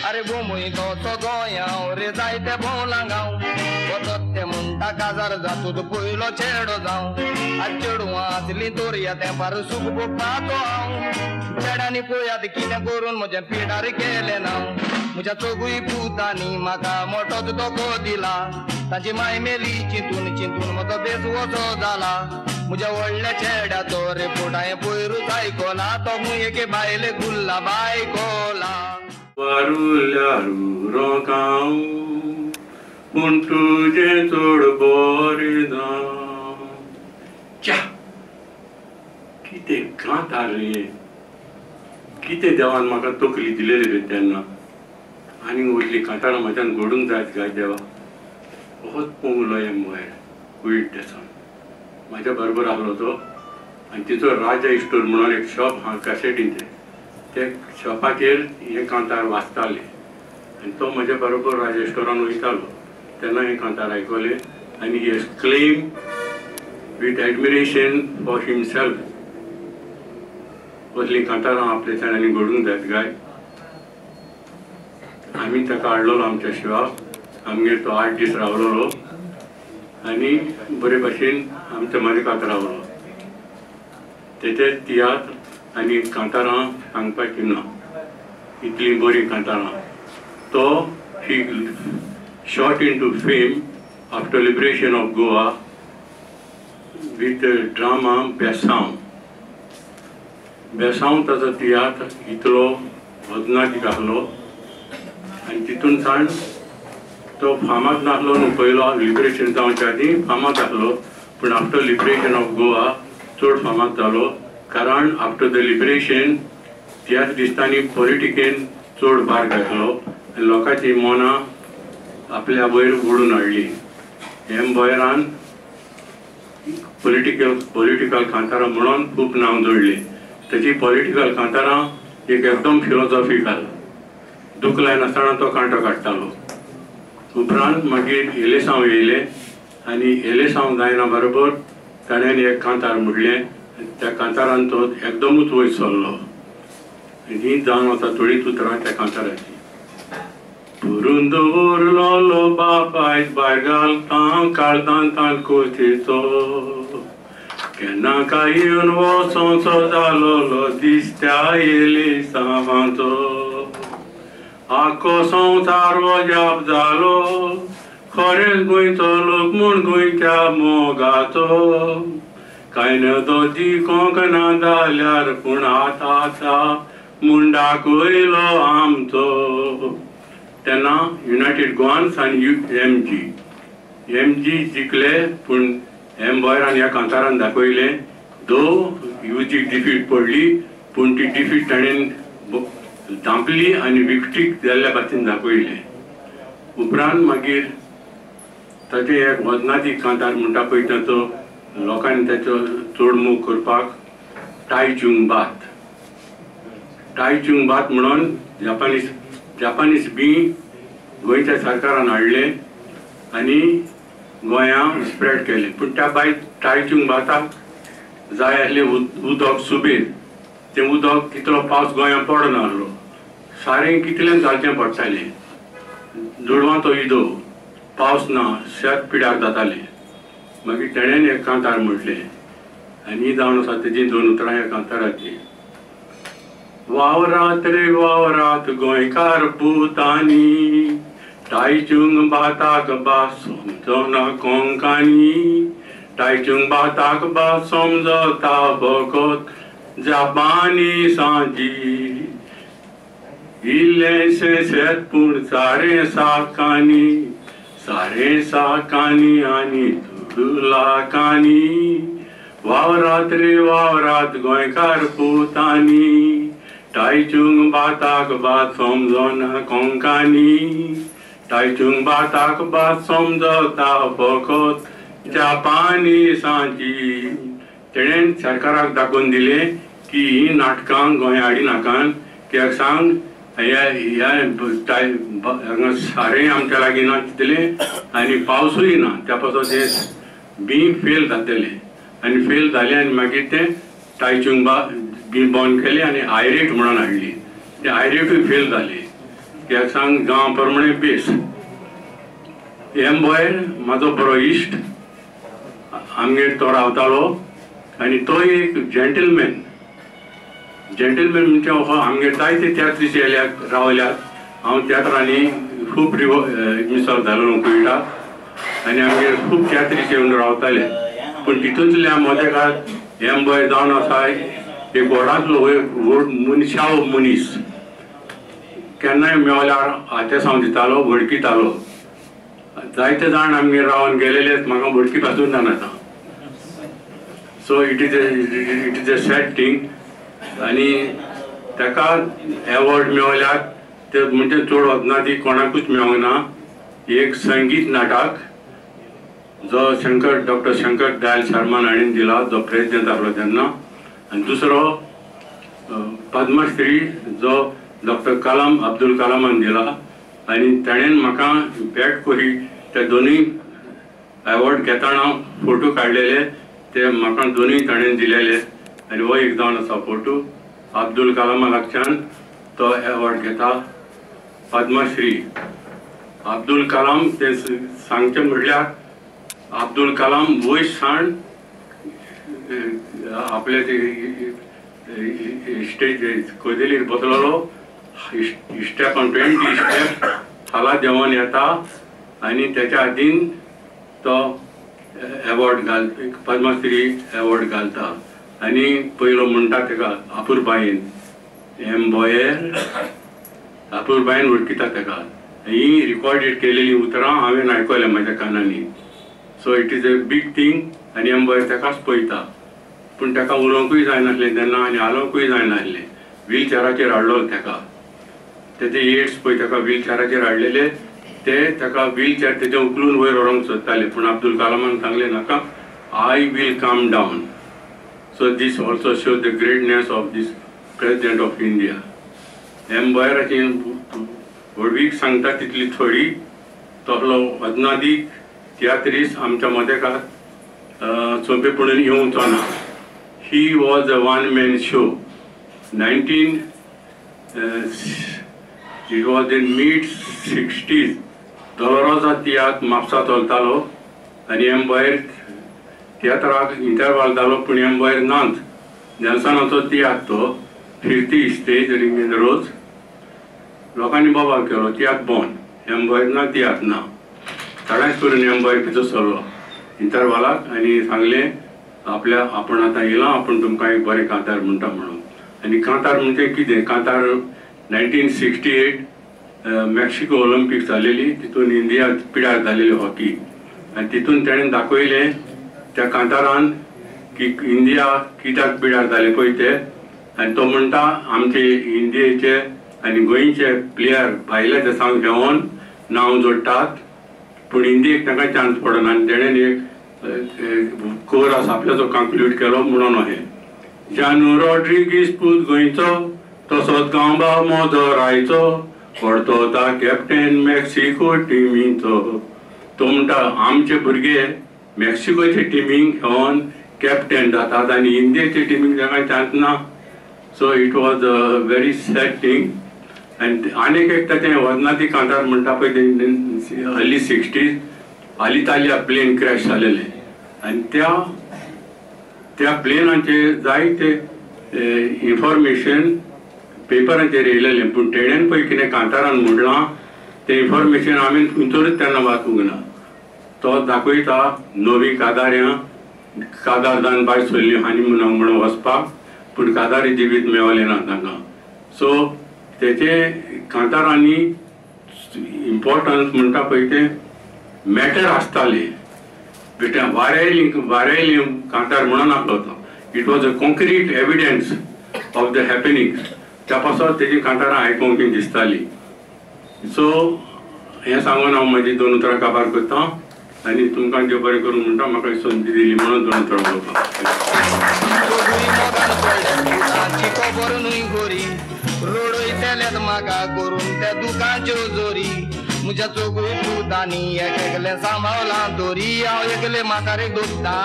अरे बोंबय तो गोंयांव रे जायते भोंवला गांव वचत ते म्हणटा काजार जातूत पयलो चेडो जावं आज चेडवां आसलीं तोरया तेंपार सूख भोगपाचो हांव चेड्यांनी पळयात कितें करून म्हजें पिडार केलें ना म्हज्या चोगूय पुतांनी म्हाका मोटोच धोको दिला तांची माय मेली चिंतून चिंतून म्हजो बेस वचो जाला म्हज्या व्हडल्या चेड्याचो रिपोर्ट हांवें पयरूच आयकला तो मूं एके बायले गुल्ला बायकोला वारुल्यारू रोकांव पूण तुजें चड बरें ना. च्या कितें कांतार रे, कितें देवान म्हाका तकली दिलेली रे तेन्ना. आनी वयली कांतारां म्हज्यान घडूंक जायत काय देवा. होच पोंगलो एम वयर कुयट देसान म्हाज्या बरोबर आहलो तो. आनी तिचो राजा इस्टोर म्हणून एक शॉप आहा कासेटीन, ते शॉपाचेर हें कांतार वाचताले आनी तो म्हज्या बरोबर राजा इस्टोरान वयतालो तेन्ना हें कांतार आयकलें. आनी he exclaim with admiration for himself असलीं कांतारां आपल्या तांणी घडूंक जायत काय. आमी ताका हाडलेलो आमच्या शिवाक, आमगेर तो 8 दीस रावलेलो आनी बरे भाशेन आमच्या मालिकांत रावलो. तेचे तियात्र आनी कांतारां सांगपाची ना, इतलीं बरीं कांतारां. तो he shot into fame after liberation of Goa with drama Besanv. Besanv ताचो तियात्र इतलो वजनाक आहलो आनी तितून सावन तो फामाद नासलो न्हू. पयलो लिबरेशन जावच्या आदीं फामाद आहलो, पूण आफ्टर लिबरेशन ऑफ गोवा चड फामाद जालो. कारण आफ्टर the liberation त्याच दिसांनी पॉलिटिकेन चड भार घातलो आनी लोकांची मनां आपल्या वयर ओडून हाडली. एम बॉयरान पॉलिटिकल कांतारां म्हणून खूब नांव जोडलें. ताची पॉलिटिकल कांतारां एक एकदम फिलोसॉफिकल, दूख लायनासतना तो कांटो काडटालो. उपरांत मागीर एलेसांव येयलें आनी एलेसांव जायना बरोबर ताणें एक कांतार म्हणलें. त्या कांतारान तो एकदमूच वयर सरलो. ही जावन आसा थोडींच उतरां त्या कांताराची. पुरून दवरलोलो बापायक भायर घालता काळजान तांकोचेचो केन्ना काय येवन वचोंचो जालोलो दिसत्या एलेसांवाचो. आखो संवसार वजाप जालो खरेंच गोंयचो लोक म्हूण गोंयच्या मोगाचो. कांय नदो जिखोंक ना जाल्यार पूण आतां आसा म्हूण दाखयलो आमचो. तेन्ना युनायटेड गोवन्स आनी एम जी जिखले, पूण एम बॉयरान ह्या कांतारान दाखयलें दो युजीक डिफीट पडली पूण ती डिफीट ताणें धांपली आनी विक्टीक जाल्ल्या भाशेन दाखयलें. उपरांत मागीर ताचें एक वजनादीक कांतार म्हणटा पळय ताचो लोकांनी ताचो चड मोग करपाक टायचूंग भात. टायचूंग भात म्हणून जापानीज बी गोंयच्या सरकारान हाडलें आनी गोंया स्प्रेड केलें. पूण त्या बाय टायचूंग भाताक जाय आसलें उदक सुबेर. तें उदक तितलो पावस गोंया पडना आहलो, सारें कितलें घालचें पडटालें. दुडवां तो इदो पावस ना, शेत पिड्याक जातालें. मागीर तेणेन एक कांतार म्हटलें आनी जावन आसा तेजी 2 उतरां ह्या कांताराची. वावरात रे वावरात गोंयकार पुतांनी टायचूंग भाताक भास समजना कोंकानी. टायचूंग भाताक भास समजता फकत जापानी सांजी. इल्लेंशें शेत पूण सारें साकांनी सारें साकांनी आनी लाखांनी. वावरात रे वावरात गोंयकार पुतांनी टायचूंग भाताक भात समजना कोंकानी. टायचूंग भाताक भात समजता फकत जापानी सांजी. तेणें सरकाराक दाखोवन दिलें की हीं नाटकां गोंया हाडिनाकान, कित्याक सांग ह्या सारें आमच्या लागीं ना तितलें आनी पावसूय ना, त्या पासून तें बी फेल जातलें. आनी फेल जालें आनी मागीर तें टायचूंग बी बंद केलें आनी आयरेट म्हणून हाडली. ते आयरेटूय फेल जाले. कित्याक सांग गांव प्रमाणे बेस. एम बॉयर म्हाजो बरो इश्ट, आमगेर तो रावतालो आनी तो एक जेंटलमॅन. जेंटलमॅन म्हणजे हो आमगेर जायते तियात्रीस येयल्यात रावल्यात. हांव तियात्रांनी खूब मिसळ जालो कोविडाक आनी आमगेर खूब तियात्रीस येवन रावताले. पूण तितूंतल्या मोदेकार एम बॉय जावन आसा एक व्हडांतलो व्हड मनशाव मनीस. केन्नाय मेवल्यार आतेसांव दितालो, वळखितालो. जायते जाण आमगेर रावन गेलेले म्हाका वळखी पासून जाणा. So it is a sad thing. आनी ताका एवॉर्ड मेवल्यात ते म्हणजे चड वचना ती कोणाकूच मेवंक ना. एक संगीत नाटक जो शंकर डॉक्टर शंकर दयाल शर्मान हाणें दिला, जो प्रेजिडेंट आसलो तेन्ना. आनी दुसरो पद्मश्री जो डॉक्टर कलाम अब्दुल कलामान दिला. आनी ताणें म्हाका भेट करी ते दोनूय एवॉर्ड घेतना फोटो काडलेले ते म्हाका दोनूय ताणें दिलेले. आनी हो एक जावन आसा फोटो अब्दुल कलामा लागच्यान तो एवॉर्ड घेता पद्मश्री. अब्दुल कलाम ते सांगचें म्हणल्यार अब्दुल कलाम वयर सावन आपले स्टेज कदेलीर बसलेलो, स्टेप 20 स्टेप खाला देंवन येता आनी तेच्या हातीन तो एवॉर्ड घाल पद्मश्री एवॉर्ड घालता. आनी पयलो म्हणटा तेका अपुरबायेन एम बॉयर, अपुरबायेन वळखिता तेका. ही रिकॉर्डेड केलेली उतरां हांवें आयकल्या म्हाज्या कानांनी. So it is a big thing. आनी एम बॉयर तेकाच पळयता. पूण तेका उलोवंकूय जायनासलें तेन्ना आनी हालोवंकूय जायनासलें. व्हीलचॅराचेर हाडलो तेका, तेजे एड्स पळय तेका व्हीलचॅराचेर हाडलेले ते तेका व्हीलचॅर तेजे उखलून वयर व्हरूंक सोदताले. पूण अब्दुल कलामान सांगलें नाका, I will come down. So this also show the greatness of this president of India. M बॉयराची व्हडवीक सांगता तितली थोडी. तसलो अदनादीक तियात्रीस आमच्या मदेकार सोंपेपणून येवचो ना. He was a one man show. It was in mid 60s. Dolorosa तियात्र म्हापसा चलतालो आनी एम बॉयर तियात्राक इंटरवाल जालो पूण एम बॉयर नाच. नेल्सनाचो तियात्र तो फिरती स्टेज रिंगेन रोज लोकांनी बोवाळ केलो, तियात्र बंद, एम बॉयर ना, तियात्र ना. सगळ्यांच करून एम बॉयर भितर सरलो इंटरवालाक आनी सांगलें आपल्या आपूण आतां येयलां, आपूण तुमकां एक बरें कांतार म्हणटा म्हणून. आनी कांतार म्हणजे कितें, कांतार 1968 मेक्सिको ऑलिम्पीक जालेली, तितून इंडिया पिड्यार जालेली हॉकी. आनी तितून तेणें दाखयलें त्या कांतारान की इंडिया कित्याक पिड्यार जाले पळय ते. आनी तो म्हणटा आमचे इंडियेचे आनी गोंयचे प्लेयर भायल्या देशांक घेवन नांव जोडटात पूण इंडियेक तांकां चान्स पडना. आनी तेणें एक कोरस आपल्याचो कंक्लूड केलो म्हणून अहें जानू रॉड्रिगीस पूत गोंयचो तसोच गांवबा मोजो रायचो व्हडतो ता कॅप्टन मेक्सिको टिमीचो. तो म्हणटा आमचे भुरगे मेक्सिकोचे टिमीक घेवन कॅप्टन जातात आनी इंडियेचे टिमीक तांकां चान्स ना. So it was a very sad thing. आनी आनीक एक ताचें वजनाती कांतार म्हणटा पळय ते अर्ली 60s आलितालिया प्लेन क्रॅश जालेलें आनी त्या त्या प्लेनाचेर जायते इन्फॉर्मेशन पेपरांचेर येयलेलें. पूण तेणेन पळय कितें कांतारान म्हणलां तें इन्फॉर्मेशन आमी खंयसरूच तेन्ना वाचूंक ना. तो दाखयता नवी कादाऱ्यां कादार जावन भायर सरली हानी म्हणून वचपाक, पूण कादारी जिवीत मेवलें ना तांकां. सो तेचे कांतारांनी इम्पॉर्टन्स म्हणटा पळय तें मॅटर आसतालें. बेटे वारेली वारेली कांतार म्हणून नासलो तो. It was a concrete evidence of the happening. त्या पासत तेजी कांतारां आयकूंक दिसताली. सो हें सांगून हांव म्हाजी दोन उतरां काबार करता आनी तुमकां देव बरें करूं म्हणटा. म्हाका संदी दिली म्हणून दोन उतरां उलोवपाक. म्हज्या चोगूय पुतांनी एक एकलें सांबावलां दोरी, हांव एकलें म्हाका रे दुखता.